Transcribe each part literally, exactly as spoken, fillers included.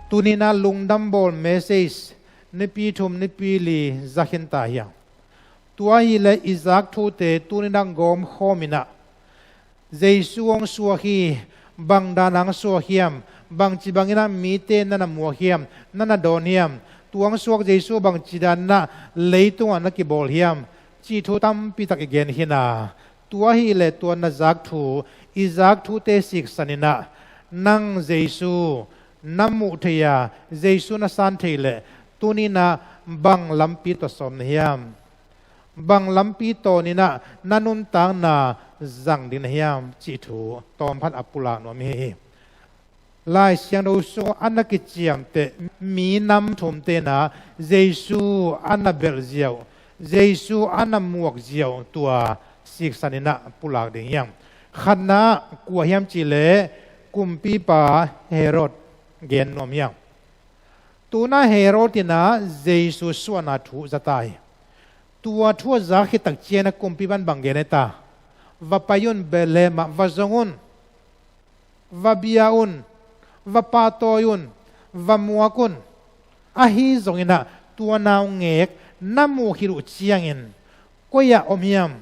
Tuni-in ah lungdam bawl message nipi thum nipi li za khin ta hi hang. Tua hileh i zak thute tuni-in ah gawm khawm in ah, Jesu hong suak hi, bang dan a hong suak hiam, bangci bangin ah mite na na muak hiam, na na dawn hiam, tua hong suak Jesu bangci dan in ah leitungah na kibawl hiam, cih thu tampi tak i gen khin a, tua hileh tua na zak thu, i zak thute siksan in ah, nang Jesu na muh thei a, Jesu na san thei leh, tuni-in ah bang lampi tawh sawm na hiam? Bang lampi tawh in ah na nuntakna zang ding na hiam, cih thu tawmphat a pulak nuam hi. Lai Siangtho sungah a na kiciamteh mi nam thumte in ah Jesu a na belh ziau, Jesu a na muak ziau tua siksan in ah pulak ding hi hang. Khatna kua hiam cih leh kumpipa Herod gen nuam hi hang. Tu-in ah Herod in ah Jesu suahna thu za ta hi. Tua thu a zak khit tak ciangin ah kumpipa in bang gen e ta? Va pai un, Bethlehem ah va zong un, va bia un, va pahtawi un, va muak un. Ahi zongin ah tua naungek na muh khit uh ciangin koi ah om hiam?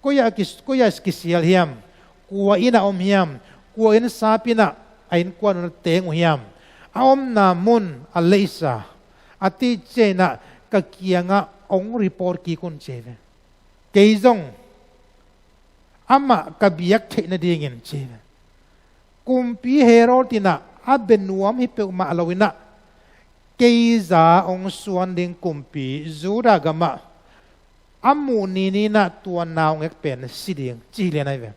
Koi ah kis-, koi ah kisial hiam? Kua inn ah om hiam? Kua inn sap in ah a innkuan un a teng uh hiam? A omna mun a leisa a tih ciangin ah ka kiangah hong report kik un, ci hi ve. Kei zong amah ka biak theih nadingin, ci hi ve. Kumpi Herod in ah a bia nuam hi peuhmah lo in ah, kei za hong suan ding kumpi, Judah gam ah a muh ni-in ah tua naungek pen si ding, ci hi lian ahi ve.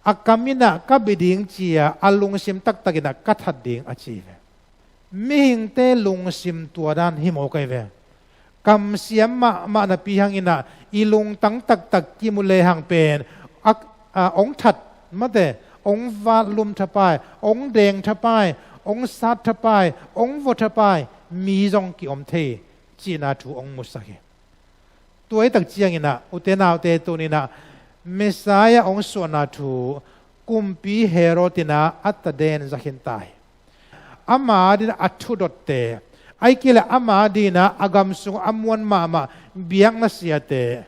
A kam in ah ka bia ding ci a, a lungsim taktak in ah ka that ding, a ci hi ve. Mihingte lungsim tua dan hi mawk ahi ve. Kamsiam mahmah napi hangin ah i lungtang taktak kimu lehang pen a, a, hong that, mate, hong vatlum thapai, hong deng thapai, hong sat thapai, hong vua thapai mi zong kiom thei, cihna thu hong musak hi. Tua hi tak ciangin ah, ute naute, tuni-in ah Messiah hong suahna thu kumpi Herod in ah a taden za khin ta hi. Ama adingin a thu dotte, ahih kei leh ama adingin ah a gam sung a muan mahmah biakna siate,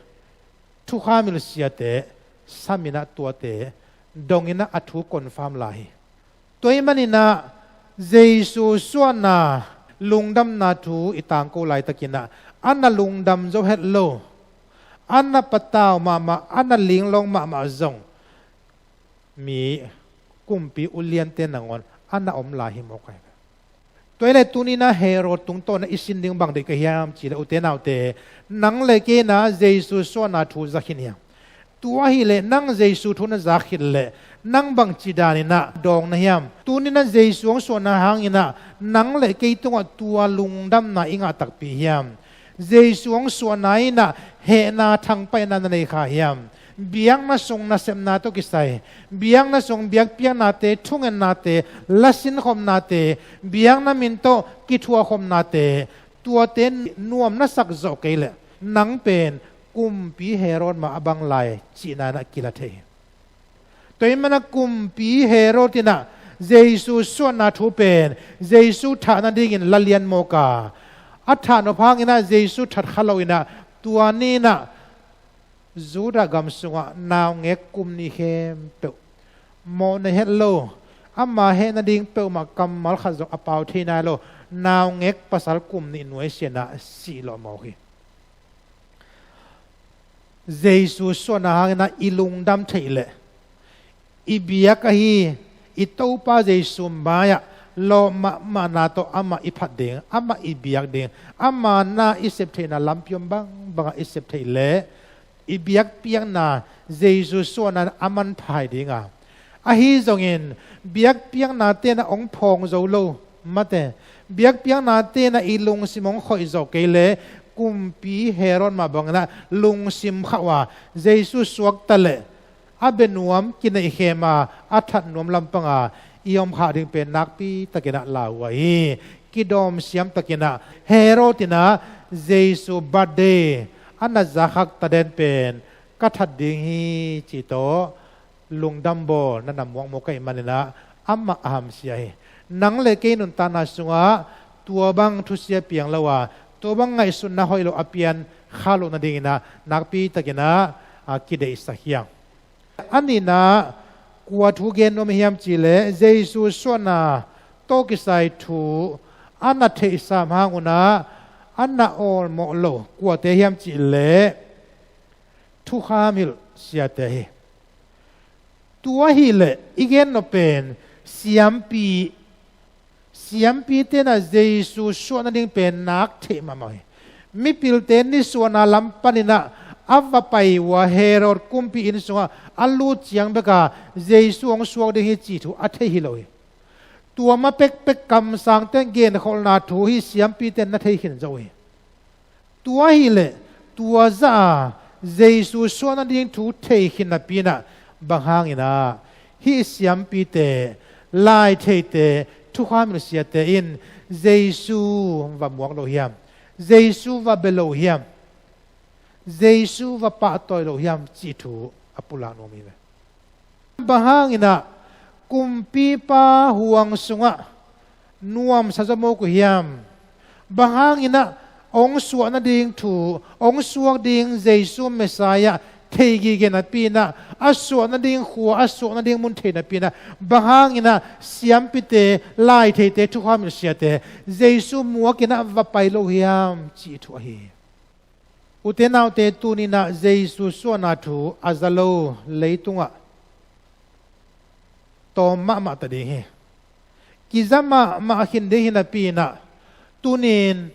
thukham siate, sam in ah tuate dong in ah a thu confirm lai hi. Tua ahih manin ah Jesu suahna lungdamna thu i tangko laitakin ah a na lungdam zo het lo, a na patau mahmah, a na linglawng mahmah zong mi, kumpi uliante nangawn a na om lai hi mawk ahi ve. Tua hileh tuni-in ah Herod tungtawn ah i sin ding bang deih ka hiam cih leh, ute naute, nang le kei in ah Jesu suahna thu za khin hi hang. Tua hileh nang Jesu thu na zak khit leh nang bangci danin ah dawng na hiam? Tuni-in ah Jesu hong suahna hangin ah nang le kei tungah tua lungdamna i ngah takpi hiam? Jesu hong suahna in ah hehna thangpaihna na nei kha hiam? Biakna sung nasepna tawh kisai, biakna sung biakpiaknate, thungennate, lasinkhopnate, biakna min tawh kithuahkhopnate, tuate nuam na sak zawh kei leh nang pen kumpi Herod mah a bang lai cihna in ah kila thei hi. Tua ahih manin ah kumpi Herod in ah Jesu suahna thu pen Jesu thah nadingin la lian mawk a, a thah nop hangin ah Jesu that kha lo in ah, tua ni-in ah Judah gam sungah naungek kum nih khempeuh, mawhna het lo, ama heh nading peuhmah kammal khat zong a pau thei nai lo naungek pasal kum nih nuaisiah in ah sih lawh mawk hi. Jesu suahna hangin ah i lungdam theih leh, i biak ahi i Topa Jesu mai-ah lawp mahmahna tawh amah i phat ding, amah i biak ding, ama na i sep theihna lampi om bangbang ah i sep theih leh, i biakpiakna Jesu suahna in a manpha ding a, ahi zongin biakpiaknate in ah hong phawng zo lo, mate, biakpiaknate in ah i lungsim hong khoih zawh kei leh kumpi Herod mah bangin ah lungsim khauh a, Jesu suakta leh a bia nuam kineihkhem a, a that nuam lampang a i om khak ding pen nakpi takin ah lau uh ahi. Kidawm siam takin ah Herod in ah Jesu birthday a na zak khak taden pen ka that ding hi, cih tawh lungdam bawl na na muakmuak ahih manin ah amah a hamsia hi. Nang le kei nuntakna sungah tua bang thusia piang lo a, tua bang ngaihsutna hoih lo a pian kha loh nadingin ah nakpi takin ah, a, kideihsak hi hang. A nihna, kua thu gen nuam hiam cih leh Jesu suahna tawh kisai thu a na theihsam hang un ah a na awlmawh lo kuate hiam cih leh thukham hilh siate hi. Tua hileh i gen nop pen siampi, siampite in ah Jesu suah nading pen nak theih mahmah hi. Mipilte nisuahna lam panin ah a va pai uh a, Herod kumpi inn sungah a lut ciang bek a Jesu hong suak ding hi cih thu a thei hi lo hi. Tua ma pekpek kamsangte in genkholhna thu hi siampite in na thei khin zo hi. Tua hileh tua zah a Jesu suah nading thu thei khin napi in ah bang hangin ah hih siampite, laitheite, thukham hilh siate in Jesu va muak lo hiam? Jesu va bia lo hiam? Jesu va pahtawi lo hiam cih thu a pulak nuam hi ve. Bang hangin ah kumpipa huang sungah nuamsa zaw mawk uh hiam? Bang hangin ah hong suah nading thu, hong suak ding Jesu Messiah thei gige napi in ah, a suah nading khua, a suah nading mun thei napi in ah, bang hangin ah siampite, laitheite, thukham hilh siate Jesu muak in ah va pai lo hiam cih thu ahi hi. Ute naute, tuni in ah Jesu suahna thu a za lo leitungah tawm mahmah ta ding hi. Kiza mahmah khin ding hi napi in ah, tuni in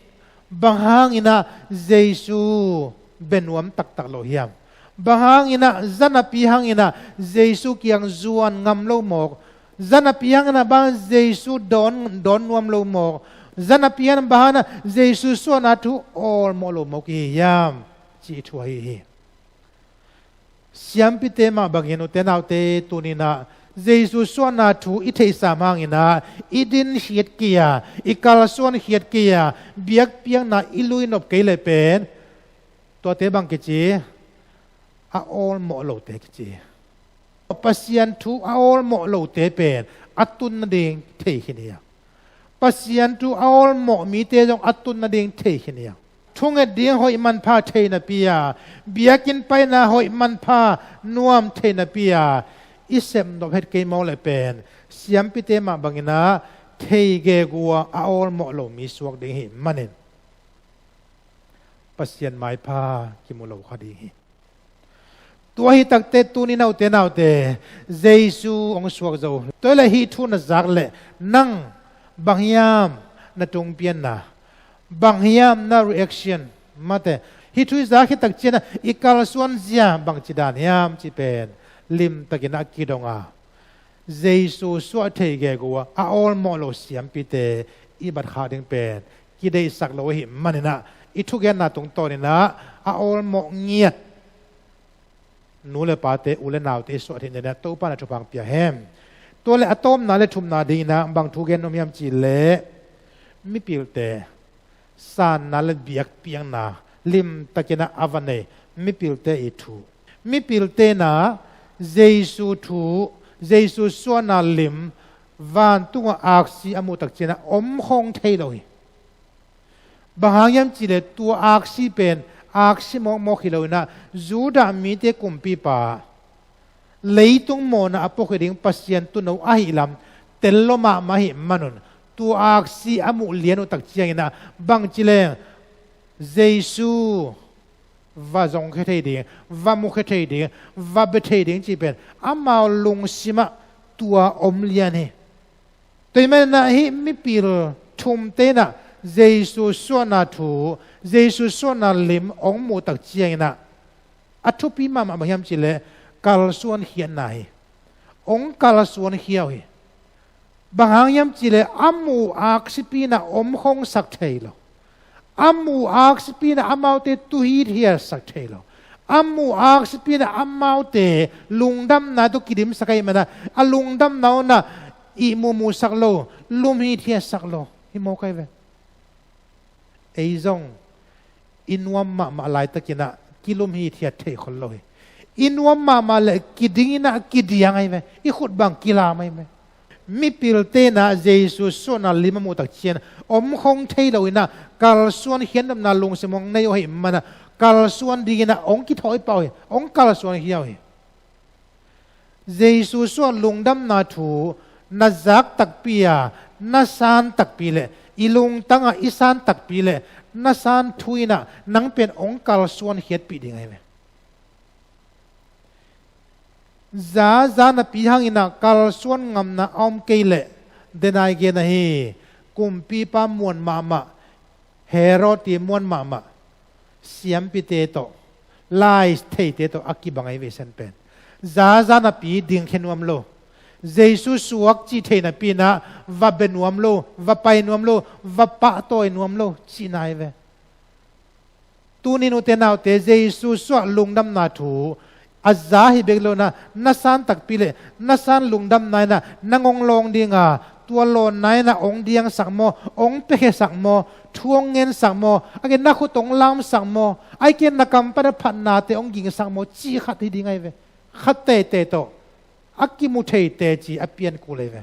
bang hangin ah Jesu bia nuam taktak lo hiam? Bang hangin ah za napi hangin ah Jesu kiang zuan ngam lo mawk? Za napi hangin ah bang Jesu dawn, dawn nuam lo mawk? Za napi hangin ah bang hangin ah Jesu suahna thu awlmawh lo mawk i hi hiam cih thu ahi hi. Siampite mah bangin, ute naute, tuni in ah Jesu suahna thu i theihsam hangin ah i din khiat kei a, i kalsuan khiat kei a, biakpiakna i lui nop kei leh pen tuate bang kici? A awlmawh lote kici. Pasian thu a awlmawh lote pen a tun nading thei khin hi hang. Pasian thu a awlmawh mite zong a tun nading thei khin hi hang. Thunget ding hoih manpha thei napi a, biakinn paina hoih manpha nuam thei napi a, i sep nop het kei mawk leh pen siampite mah bangin ah thei gegu a a awlmawh lo mi suak ding hi manin Pasian maipha kimu lo kha ding hi. Tua hi takteh tuni in ah, ute naute, Jesu hong suak zo. Tua leh hih thu na zak leh nang bang hiam na tungpianna, bang hiam na reaction? Mate, hih thu i zak khit tak ciangin ah i kalsuan zia bangci dan hiam cih pen limtakin ah kidong a, Jesu suah thei gegu a a awlmawh lo siampite i bat khak ding pen kideihsak lo ahih manin ah i thugenna tungtawnin ah a awlmawh ngiat nu le pate, u le naute i suah theih nadingin ah Topa in ah thupha hong pia hen. Tua leh a tawpna le thumna dingin ah bang thu gen nuam hiam cih leh mipilte sanna le biakpiakna limtakin ah a va nei mipilte i thu. Mipilte in ah Jesu thu, Jesu suahna lim vantungah aksi a muh tak ciangin ah om khawng thei lo hi. Bang hang hiam cih leh tua aksi pen aksi mawkmawk hi loin ah Judah mite kumpipa, leitung mawhna a puakhia ding Pasian tuuno ahih lam tel lua mahmah ahih manun, tua aksi a muh lian uh tak ciangin ah bangci leng Jesu va zongkhia thei ding, va mukhia thei ding, va bia thei ding cih pen amau lungsimah tua om lian hi. Tua ahih manin ah hih mipil thumte in ah Jesu suahna thu, Jesu suahna lim hong muh tak ciangin ah a thupi mahmah bang hiam cih leh kalsuan khiatna hi. Hong kalsuan khia uh hi. Bang hang hiam cih leh a muh aksipi in ah om khawng sak thei lo. A muh aksipi in ah amaute tuuhit hiatsak thei lo. A muh aksipi in ah amaute lungdamna tawh kidimsak ahih manin ah a lungdamna un ah ihmu musak lo, lumhit hiatsak lo. Hi mawk ahi ve. Ei zong i nuam mahmah laitakin ah kilumhit hiat thei khol lo hi. I nuam mahmah leh kiding in ah kidiang ahi ve. I khut bang kilam ahi ve. Mipilte in ah Jesu suahna lim a muh tak ciang om khong thei lo in ah kalsuan khiatnopna lungsim hong nei uh ahih man ah kalsuan dingin ah hong kithawi pah uh hi, hong kalsuan khia uh hi. Jesu suah lungdamna thu na zak takpi a, na san takpi leh, i lungtang ah i san takpi leh, na san thu in ah nang pen hong kalsuan khiatpih ding ahi ve. Zaza napi hangin ah kalsuan ngamna a om kei leh, denai gen ahi, kumpipa muan mahmah, Herod i muan mahmah, siampite tawh, lai theite tawh a kibang ahi ve, Satan pen. Zaza napi dingkhia nuam lo. Jesu suak cih thei napi in ah va bia nuam lo, va pai nuam lo, va pahtawi nuam lo cihna ahi ve. Tuni-in ute naute, Jesu suah lungdamna thu a za hi bek lo in ah na san takpi leh, na san lungdamna in ah nang hong lawng ding a, tua lawnna in ah hong diangsak maw, hong piakhiasak maw, thu hong ngensak maw, ahih kei leh na khut hong lamsak maw, ahih kei leh na kam pan a phatnate hong gingsak maw, cih khat hi ding ahi ve. Khat teitei tawh a kimu thei teci a pian kul ahi ve.